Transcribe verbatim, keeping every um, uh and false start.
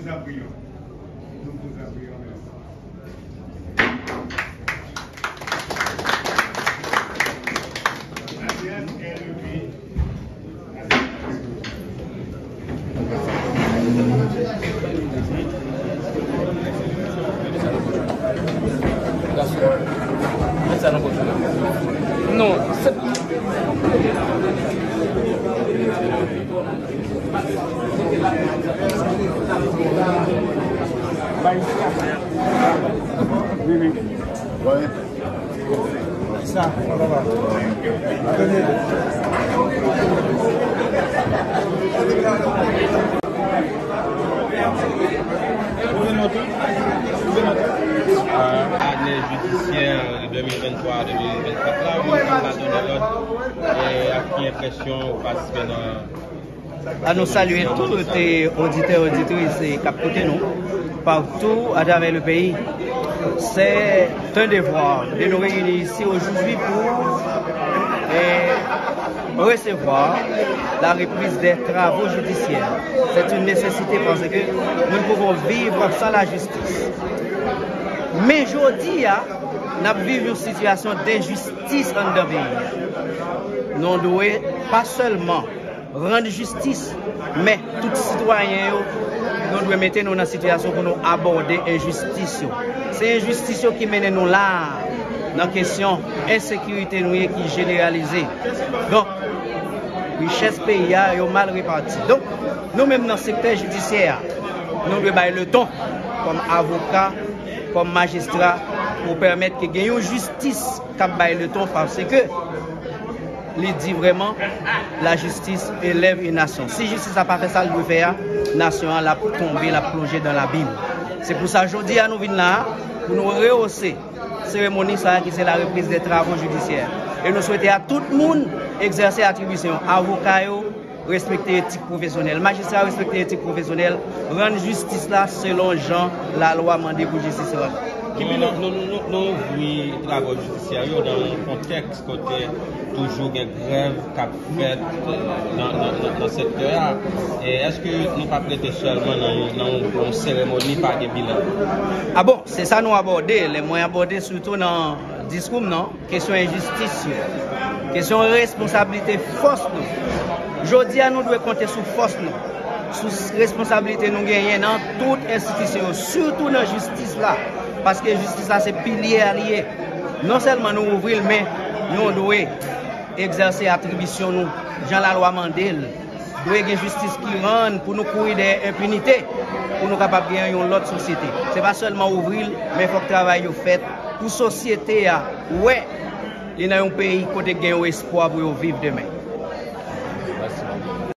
Nous vous en prions. Nous vous en prions, merci. La séance est levée. Non, se Ane jidisyè de mil venntwa a de mil vennkat la, ou menm ki ta donnen lòd, e ak ki enpresyon ou patisipe nan A nou salye tout, eh, oditè, oditris, eh, k ap koute nou partout à travers le pays. C'est un devoir de nous réunir ici aujourd'hui pour, eh, recevoir la reprise des travaux judiciaires. C'est une nécessité parce que nous ne pouvons vivre sans la justice. Men jodi a, n ap viv yon sitiyasyon denjistis anndan peyi a. Nou dwe pa sèlman rann jistis, men tout sitwayen yo, nou dwe mete nou nan sitiyasyon pou nou abòde enjistis yo. Se enjistis yo ki mennen nou la a, nan kesyon ensekirite nou ye ki jeneralize. Donk, richès peyi a, yo mal repati. Donk, nou menm nan sektè jidisyè a, nou dwe bay leton kòm avoka, kòm majistra, pou pèmèt ke gen yon jistis k ap bay leton, paske li di vrèman, la justice élève une nation. Si jistis la pa fè sa l dwe fè a, nasyon an l ap tonbe, l ap plonje dans l'abîme. Se pou sa jodi a nou vin la a, pou nou rehausse seremoni sa a ki se la reprise des travaux judiciaires. E nou swete a tout moun egzèse atribisyon yo, avoka yo, respekte etik pwofesyonèl. Majistra respekte etik pwofesyonèl, rann jistis la selon jan lalwa mande pou jistis rann. Ki bilan? Nou, nou, nou, nou ouvri travo jidisyè yo nan yon kontèks kote toujou gen grèv k ap fèt nan, nan, nan, nan sektè a. E èske nou p ap rete sèlman nan yon, nan yon, yon seremoni pa gen bilan? A bon, se sa nou abòde. Lè mwen abòde sitou nan diskou m nan, kesyon enjistis yo, kesyon responsablite fòs nou. Jodi a, nou dwe konte sou fòs nou, sou s- responsablite nou genyen nan tout enstitisyon yo, sitou nan jistis la, paske jistis la se pilye a li ye. Non sèlman nou ouvri l, men nou dwe egzèse atribisyon nou jan lalwa mande l. Dwe gen jistis ki rann pou nou kouri dèyè enpinite, pou nou kapab gen yon lòt sosyete. Se pa sèlman ouvri l, men fòk travay yo fèt pou sosyete a wè li nan yon peyi kote gen yon espwa pou yo viv demen.